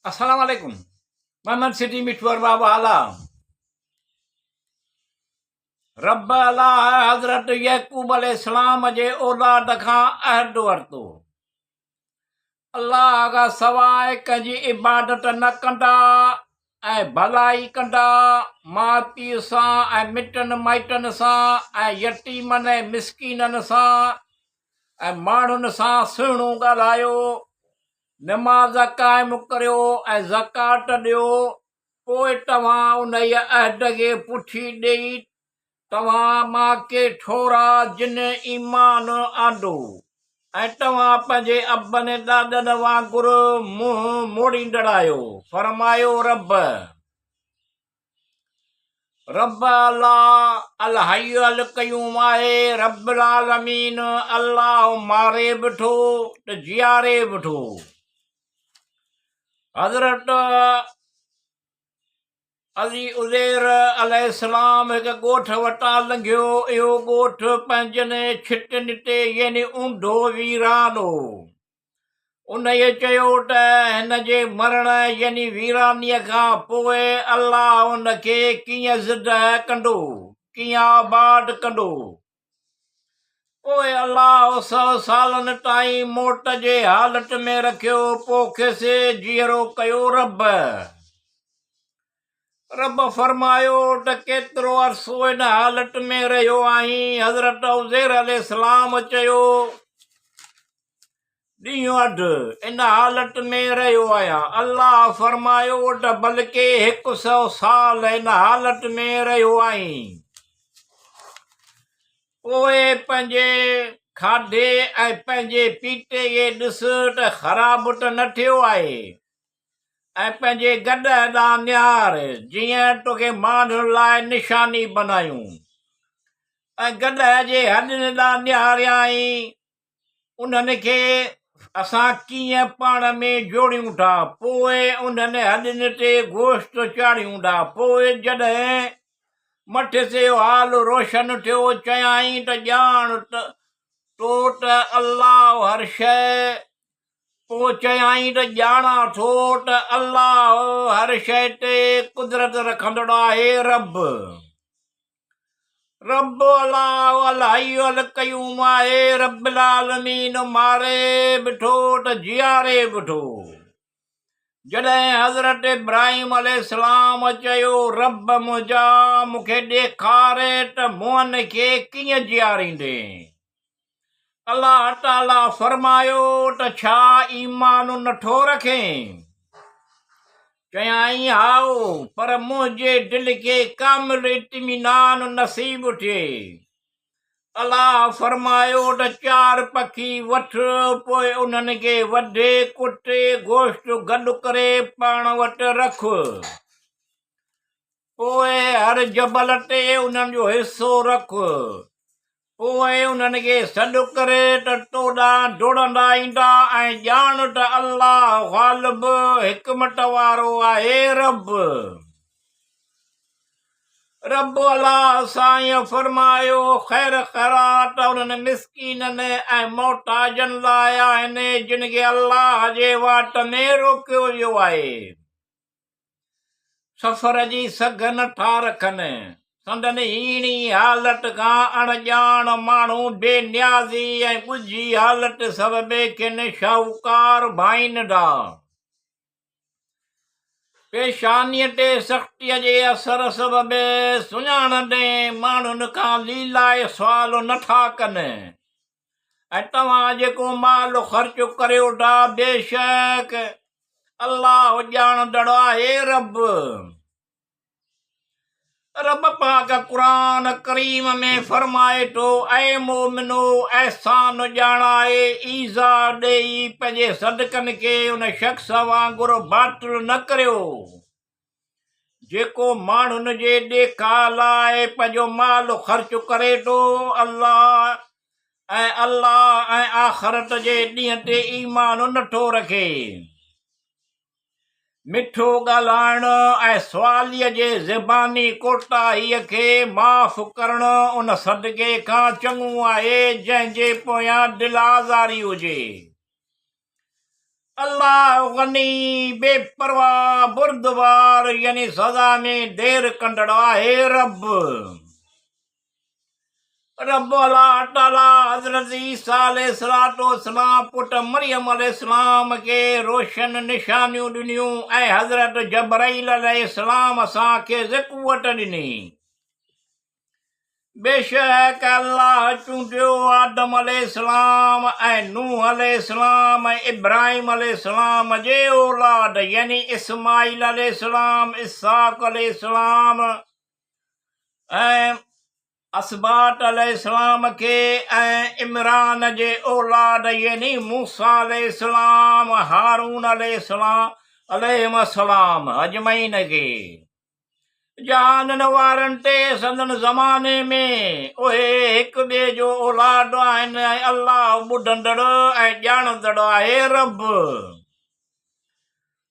السلام عليڪم محمد سٽي مٺو ارباب اعليٰ رب الله حضرت يعقوب عليه السلام جي اولاد کان عهد ورتو الله کان سواء ڪنهن جي عبادت نه ڪندا ۽ ڀلائي ڪندا ماء پيء سان ۽ مٽن مائٽن سان ۽ يتيمن ۽ مسڪينن سان ۽ ماڻهن سان سهڻو ڳالهايو نماز قائم ڪريو ۽ زڪوات ڏيو، پوء توهان انهيء عهد کي پٺي ڏيئي توهان مان ڪي ٿورا جن ايمان آندو ۽ توهان پنهنجي ابن ڏاڏن وانگر منهن موڙيندڙ آهيو. فرمايو، رب! رب الله الحي القيوم آهي، رب العالمين الله ماري به ٿو ته جياري به ٿو. حضرت علي عزير عليه السلام هڪ ڳوٺ وٽان لنگهيو، اهو ڳوٺ پنهنجن ڇٽن تي يعني اونڌو ويران هو. انهيء چيو ته هن جي مرڻ يعني ويرانيء کان پوء الله ان کي ڪيئن زنده ڪندو، ڪيئن آباد ڪندو؟ پوء الله سئو سالن تائين موت جي حالت ۾ رکيو، پوء کيس جيئرو ڪيو. رب رب فرمايو ته ڪيترو عرصو ان حالت ۾ رهيو آهين؟ حضرت عزير عليه السلام چيو. ڏينهن اڌ ان حالت ۾ رهيو آهيان. الله فرمايو ته بلڪه هڪ سئو سال ان حالت ۾ رهيو آهين. پوء پنهنجي کاڌي ۽ پنهنجي پيتي کي ڏس ته خراب ته نه ٿيو آهي ۽ پنهنجي گڏهه ڏانهن نهار جيئن توکي ماڻهن لاء نشاني بنايون. ۽ گڏهه جي هڏين ڏانهن نهاريائين انهن کي اسان ڪيئن پاڻ ۾ جوڙيون ٿا، پوء انهن هڏين تي گوشت چاڙهيون ٿا، پوء جڏهن مٿس اهو حال روشن ٿيو، چيائين ته ڄاڻ ٿو ته الله هر شيء پوء چيائين ته ڄاڻان ٿو ته الله هر شيء تي قدرت رکندڙ آهي، رب. رب الله الحي القيوم آهي، رب العالمين ماري به ٿو ته جياري به ٿو. جڏهن حضرت ابراهيم عليه السلام چيو، رب منهنجا مون کي ڏيکار ته مئن کي ڪيئن جياريندين؟ الله تعاليٰ فرمايو ته ڇا ايمان نٿو رکين؟ چيائين هائو، پر منهنجي دل کي ڪامل اطمينان نصيب ٿئي. الله فرمايو ته چار پکي وٺ، پوء انهن کي وڍي ڪٽي گوشت گڏ ڪري پاڻ وٽ رک. پوء هر جبل تي انهن جو حصو رک. پوء انهن کي سڏ ڪر ته تو ڏانهن ڊوڙندا ايندا ۽ ڄاڻ ته الله غالب حڪمت وارو آهي. رب رب الله سائين فرمايو، خير خيرات انهن مسڪينن ۽ محتاجن لاء آهن جن کي الله جي واٽ ۾ روڪيو ويو آهي. سفر جي سگهه نه ٿا رکن. سندن هيڻي حالت کان اڻ ڄاڻ ماڻهو بي نيازي ۽ ڳجهي حالت سبب کين شاهوڪار ڀائين ٿا. پيشانيء تي سختيء جي اثر سبب سڃاڻندي ماڻهن کان ليلائي سوال نه ٿا ڪن ۽ توهان جيڪو مال خرچ ڪريو ٿا بيشڪ الله ڄاڻندڙ آهي. رب رب پاڪ قرآن ڪريم ۾ فرمائي ٿو، اي مومنو! احسان ڄاڻائي ايذاء ڏيئي پنهنجي صدقن کي ان شخص وانگر باطل نه ڪريو، جيڪو ماڻهن جي ڏيکاء لاء پنهنجو مال خرچ ڪري ٿو، الله ۽ الله ۽ آخرت جي ڏينهن تي ايمان نٿو رکي. مٺو ڳالهائڻ ۽ سواليء جي زباني ڪوتاهيء کي معاف ڪرڻ ان صدقي کان چڱو آهي، جنهن جي پويان دل آزاري هجي. الله غني، بي پرواهه، بردبار يعني سزا ۾ دير ڪندڙ آهي. رب رب الله تعاليٰ حضرت عيسيٰ عليه الصلوة والسلام پٽ مريم عليه السلام کي روشن نشانيون ڏنيون ۽ حضرت جبرائيل عليه السلام سان کيس قوت ڏني. بيشڪ الله چونڊيو آدم عليه السلام ۽ نوح عليه السلام ۽ ابراهيم عليه السلام جي اولاد يعني اسماعيل عليه السلام، اسحاق عليه السلام ۽ اسباط عليه السلام کي ۽ عمران جي اولاد يعني موسيٰ عليه السلام، هارون عليه السلام عليهم السلام اجمعين کي. جهانن وارن تي سندن زماني ۾ اهي هڪ ٻئي جو اولاد آهن ۽ الله ٻڌندڙ ۽ ڄاڻندڙ آهي. رب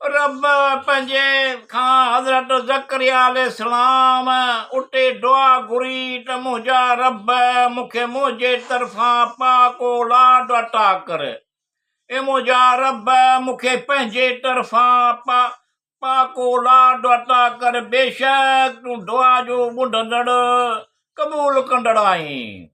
رب پنهنجي کان حضرت زڪريا عليه السلام اتي دعا گهري ته منهنجا رب مون کي منهنجي طرفان پاڪ اولاد عطا ڪر. اي منهنجا رب مون کي پنهنجي طرفان پاڪ اولاد عطا ڪر، بيشڪ تون دعا جو ٻڌندڙ، قبول ڪندڙ آهين.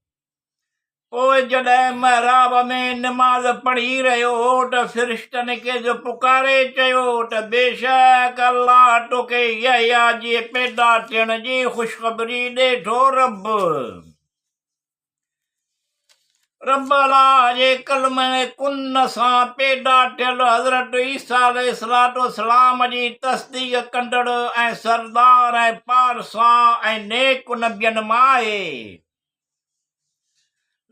پوء جڏهن محراب ۾ نماز پڙهي رهيو هو ته فرشتن کيس پڪاري چيو ته بيشڪ الله توکي يحيٰ جي پيدا ٿيڻ جي خوشخبري ڏئي ٿو. رب. رب الله جي ڪلمه ڪن سان پيدا ٿيل حضرت عيسيٰ عليه الصلوة والسلام جي تصديق ڪندڙ ۽ سردار ۽ پارسا ۽ نيڪ نبين مان آهي.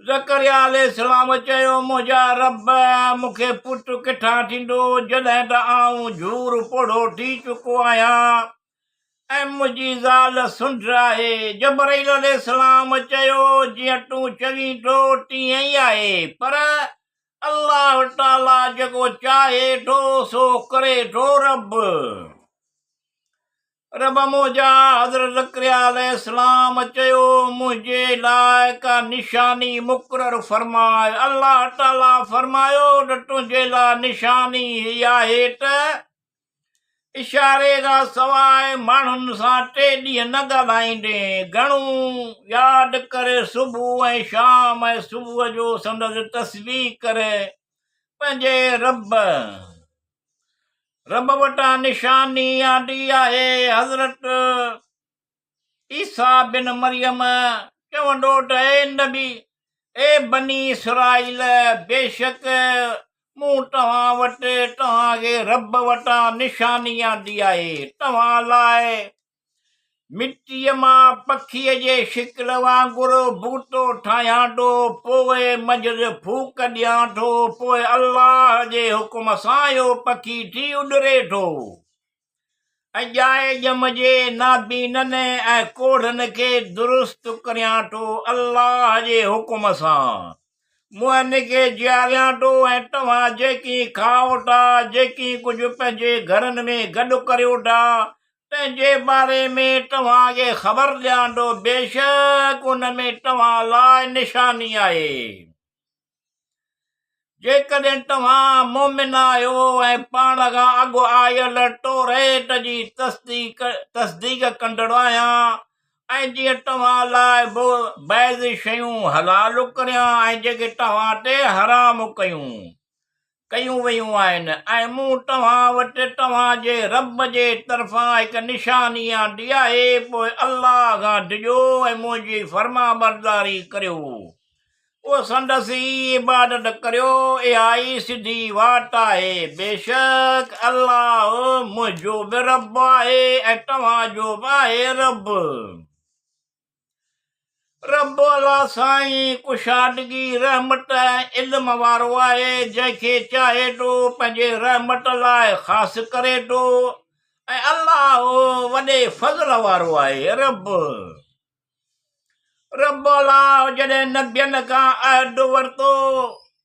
زڪريا عليه السلام چيو، منهنجا رب! مون کي پٽ ڪٿان ٿيندو جڏهن ته آئون جھور پوڙهو ٿي چڪو آهيان. ۽ منهنجي زال سنڍ آهي. جبرائيل عليه السلام چيو، جيئن تون چوين ٿو تيئن ئي آهي، پر الله تعاليٰ جيڪو چاهي ٿو سو ڪري ٿو. رب رب منهنجا حضرت زڪريا عليه السلام چيو، منهنجي لاء ڪا نشاني مقرر فرماء. الله تعاليٰ فرمايو ته تنهنجي لاء نشاني هي آهي ته اشاري کان سواء ماڻهن سان ٽي ڏينهن نه ڳالهائيندين. گهڻو ياد ڪر صبح ۽ شام ۽ صبح جو سندس تسبيح ڪر. پنهنجي رب رب وٽان نشاني آندي آهي. حضرت عيسيٰ بن مريم چوندو ته اي نبي، اي بني اسرائيل! بيشڪ مون توهان وٽ توهان جي رب وٽان نشاني آندي آهي، توهان لاء مٽيء مان پکيء جي شڪل وانگر بوتو ٺاهيان ٿو، پوء منجهس ڦوڪ ڏيان ٿو، پوء الله جي حڪم سان اهو پکي ٿي اڏري ٿو. ۽ ڄائي ڄم جي نابينن ۽ ڪوڙهن کي درست ڪريان ٿو الله جي حڪم سان مئن کي جياريان ٿو ۽ توهان جيڪي کائو ٿا جيڪي ڪجهه پنهنجي گهرن ۾ گڏ ڪريو ٿا تنهن جي باري ۾ توهان کي خبر ڏيان ٿو بيشڪ ان ۾ توهان لاء نشاني آهي. جيڪڏهن توهان مؤمن آهيو ۽ پاڻ کان اڳ آيل توريت جي تصديق ڪندڙ آهيان ۽ جيئن توهان لاء به بعض شيون حلال ڪريان ۽ جيڪي توهان تي حرام ڪيون ويون آهن ۽ مون توهان وٽ توهان جي رب جي طرفان هڪ نشاني آندي آهي پوء الله کان ڊڄو ۽ منهنجي فرمانبرداري ڪريو. پوء سندس ئي عبادت ڪريو، اها ئي سڌي واٽ آهي. بيشڪ الله منهنجو به رب آهي ۽ توهان جو به آهي رب. رب الله سائين ڪشادگي، رحمت ۽ علم وارو آهي، جنهن کي چاهي ٿو پنهنجي رحمت لاء خاص ڪري ٿو ۽ الله وڏي فضل وارو آهي. رب. رب الله جڏهن نبين کان عهد ورتو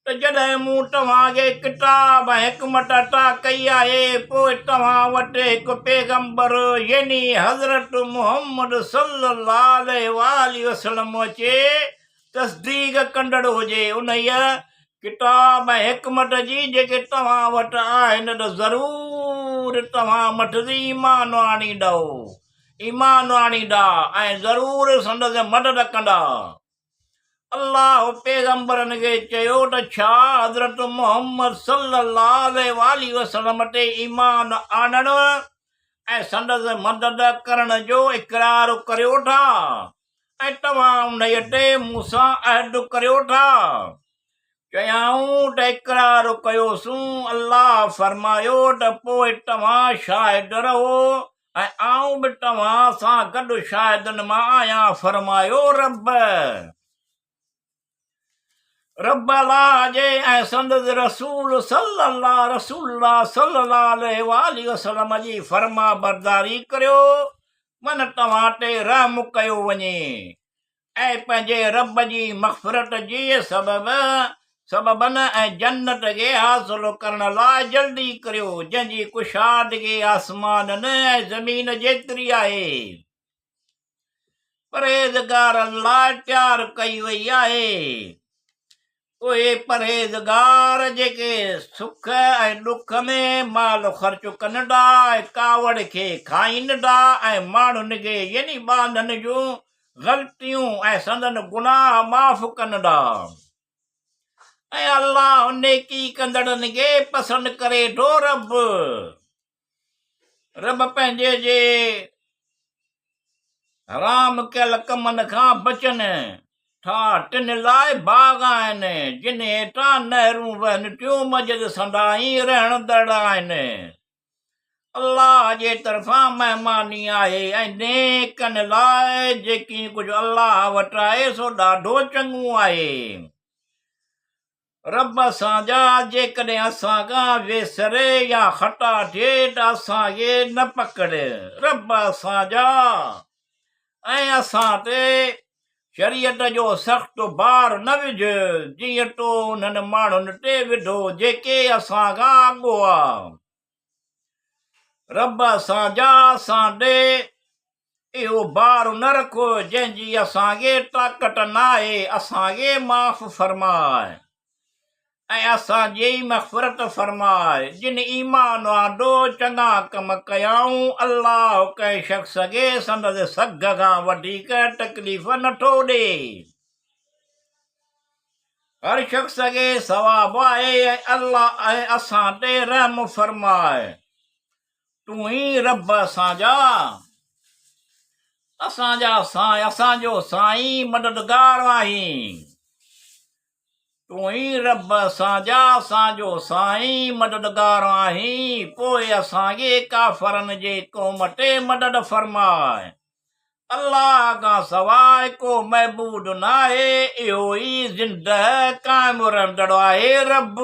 ته جڏهن مون توهان کي ڪتاب ۽ حڪمت عطا ڪئي آهي پوء توهان وٽ هڪ پيغمبر يعني حضرت محمد صلي الله عليه واٰله وسلم اچي تصديق ڪندڙ هجي انهيء. ڪتاب ۽ حڪمت جي جيڪي توهان وٽ آهن ته ضرور توهان مٿس ايمان آڻيندؤ، ايمان آڻيندا، ۽ ضرور سندس مدد ڪندا. الله پيغمبرن کي چيو ته ڇا حضرت محمد صلي الله عليه واٰله وسلم تي ايمان آڻڻ ۽ سندس مدد ڪرڻ جو اقرار ڪريو ٿا؟ ۽ توهان انهيء تي مون سان عهد ڪريو ٿا؟ چيائون ته اقرار ڪيوسون. الله فرمايو ته پوء توهان شاهد رهو ۽ آئون به توهان سان گڏ شاهدن مان آهيان. فرمايو، رب! رب الله جي ۽ سندس رسول صلي الله رسول الله صلي الله عليه واٰله وسلم جي فرمانبرداري ڪريو من توهان تي رحم ڪيو وڃي ۽ پنهنجي رب جي مغفرت جي سبب سببن ۽ جنت کي حاصل ڪرڻ لاء جلدي ڪريو جنهن جي ڪشادگي آسمانن ۽ زمين جيتري آهي. پرهيزگارن لاء تيار ڪئي وئي آهي. اهي پرهيزگار جيڪي سک ۽ ڏک ۾ مال خرچ ڪن ٿا ۽ ڪاوڙ کي کائين ٿا ۽ ماڻهن کي يعني ٻانهن جون غلطيون ۽ سندن گناهه معاف ڪن ٿا ۽ الله نيڪي ڪندڙن کي پسند ڪري ٿو. رب رب پنهنجي جي حرام ڪيل ڪمن کان بچن ٿا، تن لاء باغ آهن، جن هيٺان نهرون وهن ٿيون، مجد سدائين رهندڙ آهن. الله جي طرفان مهماني آهي ۽ نيڪن لاء جيڪي ڪجهه الله وٽ آهي سو ڏاڍو چڱو آهي. رب اسان جا، جيڪڏهن اسان کان ويسري يا خطا ٿئي ته اسان کي نه پڪڙ. رب اسان جا! ۽ اسان تي شريعت جو سخت بار نه وجهه، جيئن تو انهن ماڻهن تي وڌو جيڪي اسان کان اڳ هئا. رب اسان جا، اسان تي اهو بار نه رک، جنهن جي اسان کي طاقت ناهي، اسان کي معاف فرماء ۽ اسان جي مغفرت فرماء. جن ايمان آندو، چڱا ڪم ڪيائون، الله ڪنهن شخص کي سندس سگهه کان وڌيڪ تڪليف نٿو ڏئي. هر شخص کي ثواب آهي ۽ الله ۽ اسان تي رحم فرماء تون ئي رب اسان جا اسان جا اسان جو سائين مددگار آهين تون ئي رب اسان جا اسان جو سائين مددگار آهين پوء اسان کي ڪافرن جي قوم تي مدد فرماء الله کان سواء ڪو معبود ناهي، اهو ئي زندهه قائم رهندڙ آهي. رب.